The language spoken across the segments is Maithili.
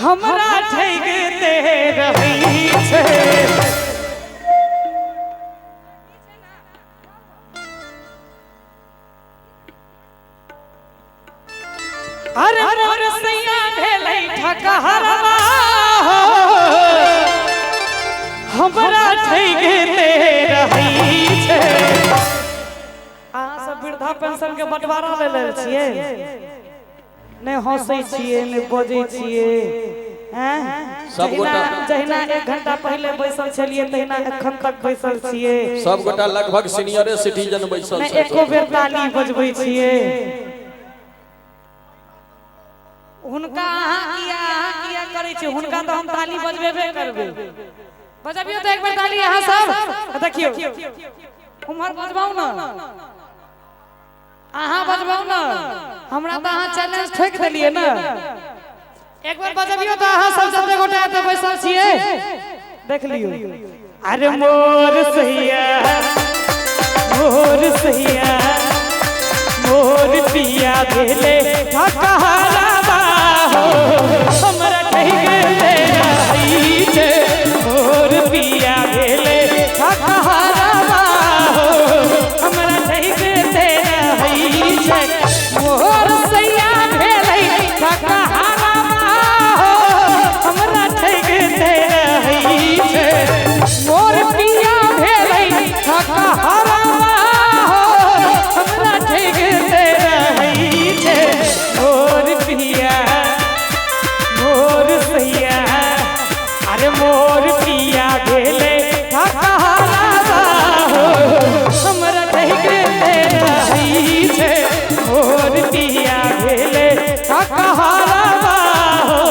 हमरा ठगिते रहै छै। अरे मोर सैया भेलै ठकहरवा हो, हमरा ठगिते रहै छै। अहाँ सब वृद्धा पेंशन के बंटवारा ले लेल छियै, नहि हंसै छियै नहि बजै छियै। सब गोटा जहिना 1 घंटा पहिले बैसल छलियै तहिना एखन तक बैसल छियै। सब गोटा लगभग सीनियरे सिटीजन बैसल छै, एको बेर ताली बजबै छियै। हुनका अहाँ किया करै छियै? हुनका तऽ हम ताली बजबेबे करबै। बजबियौ तऽ एक बेर ताली अहाँ सब। देखियौ उम्हर बजबाउ ने, अहाँ बजबाउ ने, हमरा तऽ अहाँ चैलेंज ठोकि देलियै ने। एक बेर बजबियौ तऽ अहाँ सब जते गोटा एतऽ बैसल छियै देख लियौ। अरे मोर सैया, मोर सैया, मोर पिया भेलै ठकहरवा हो, हमरा ठगिते रहै छै। मोर पिया भेलै ठकहरवा हो, हमरा ठगिते रहै छै। मोर सैया भेलै ठकहरवा हो, हमरा ठगिते रहै छै। मोर पिया भेलै ठकहरवा हो, हमरा ठगिते रहै छै। मोर पिया, मोर सैया, अरे मोर पिया भेलै ठकहरवा हो, हमरा ठगिते रहै छै। मोर पिया भेलै ठकहरवा हो,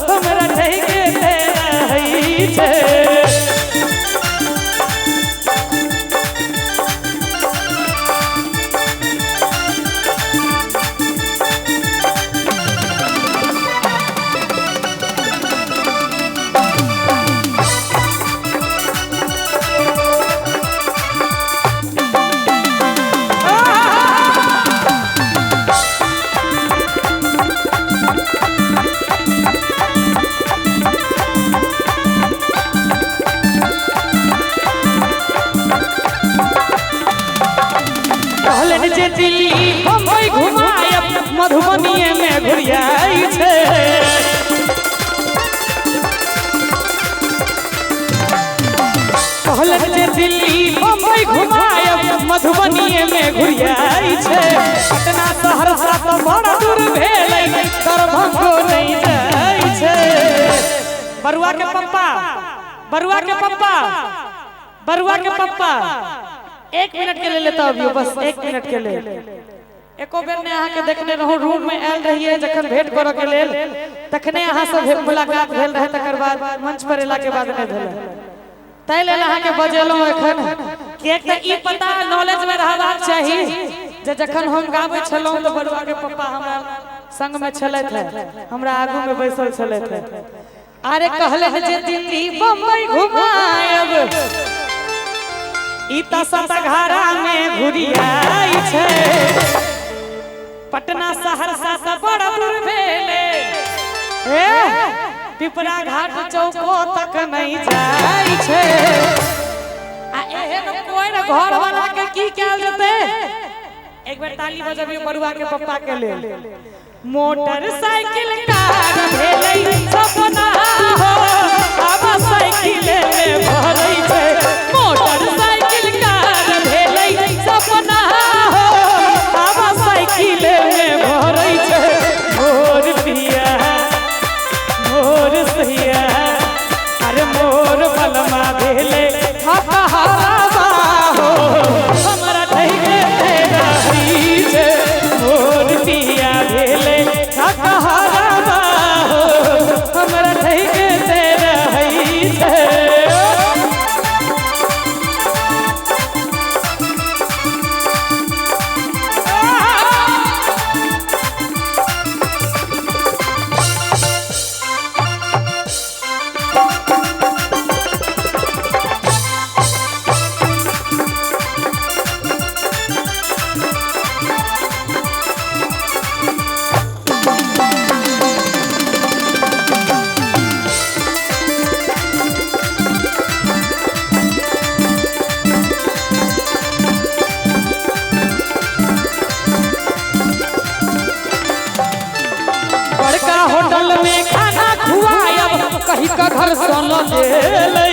हमरा ठगिते रहै छै। कहलनि जे दिल्ली बम्बई घुमायब, मधुबनीये में घुरियाई छै। कहलनि जे दिल्ली बम्बई घुमायब, मधुबनीये में घुरियाई छै। पटना सहरसा तऽ बड़ा दूर भेलै, दरभंगो नहि जाइ छै। बरुआ के पप्पा, बरुआ के पप्पा, बरुआ के पप्पा, 1 मिनट के लेल एतऽ अबियौ, बस 1 मिनट के लेल। एको बेर ने अहाँके देखने रहूँ, रूम में आयल रहियै जखन भेंट करऽ के लेल, तखने अहाँ सब मुलाकात भेल रहै, तकर बाद मंच पर एला के बाद नहि भेल। ताहि लेल अहाँके बजेलहुँ एखन, किएक तऽ ई पता नॉलेज में रहबाक चाही जे जखन हम गाबै छलहुँ तऽ बरुआ के पप्पा हमरा संग में छलथि हे, हमरा आगू में बैसल छलथि हे। अरे कहले जे दिल्ली बम्बई घुमायब, ई तऽ सतघारा में घुरियाई छै। पटना सहरसा से बड़ा दूर भेलै, पिपरा घाट चौको तक नहीं जाइ छै। आ एहन कोइ ने घर वाला के की कयल जेतै? एक बेर ताली बजबियौ बरुआ के पप्पा के लेल। मोटरसाइकिल कार भेलै सपना हो, आब साइकिल में भरै छै। मोटरसाइकिल कार भेलै सपना हो, आब साइकिल में भरै छै। मोर पिया, मोर सैया, अरे मोर बलमा भेलै ठकहरवा हो, हमरा ठगिते रहै छै। मोर पिया भेलै ठकहरवा बड़का होटल में खाना खुआयब कही का घर से ल गेलै।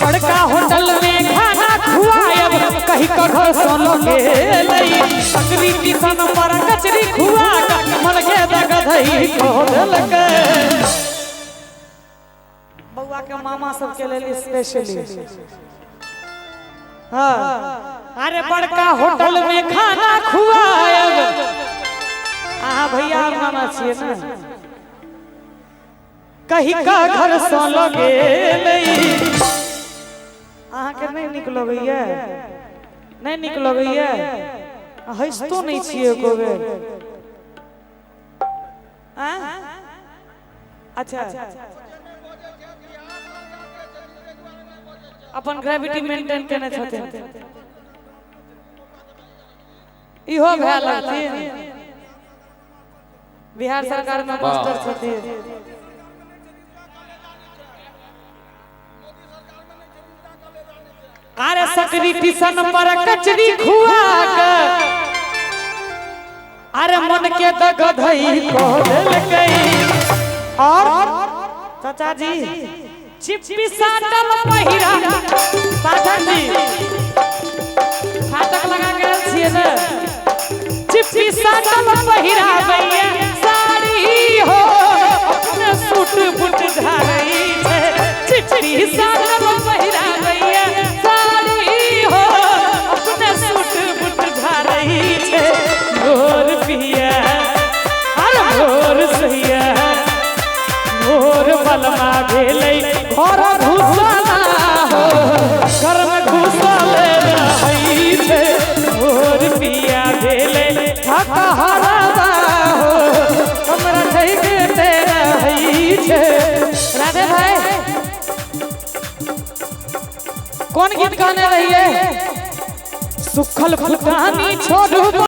बड़का होटल में खाना खुआयब कही का घर से ल गेलै। सकरी किसन पर कचरी खुआ के मन के दगधई को देलकै। बउआ के मामा सबके लेल स्पेशली। हाँ अरे बड़का होटल में खाना खुआयब। अहाँ भैया मामा छियै ना, कही का घर से ल गेलै। अहाँके नहि नीक लगैया? नहि नीक लगैया? हँसितो नहि छियै एको बेर? अच्छा अपन ग्रेविटी मेंटेन केने छथिन, इहो भए लगथिन। बिहार सरकार में मास्टर छथिन। अरे सकरी किसन पर कचरी खुआ के अरे मन के दगधई को देलकै। और चाचा जी चिप्पी साटल पहिरा पाठक जी फाटक लगा के आयल छियै ने। चिप्पी साटल पहिरा भैया साड़ी हो अपने सूट बूट झाड़ै छै। चिप्पी साटल पहिरा भैया साड़ी हो अपने सूट बूट झाड़ै छै। मोर पिया अरे मोर सैया मोर बलमा भेलै घर घुसला हो घर में घुसल रहै छै। मोर पिया भेलै ठकहरवा हो हमरा ठकते रहै छै। राधे भाई कौन गीत गाने रहिए? सुखल फुटानी छोड़ू।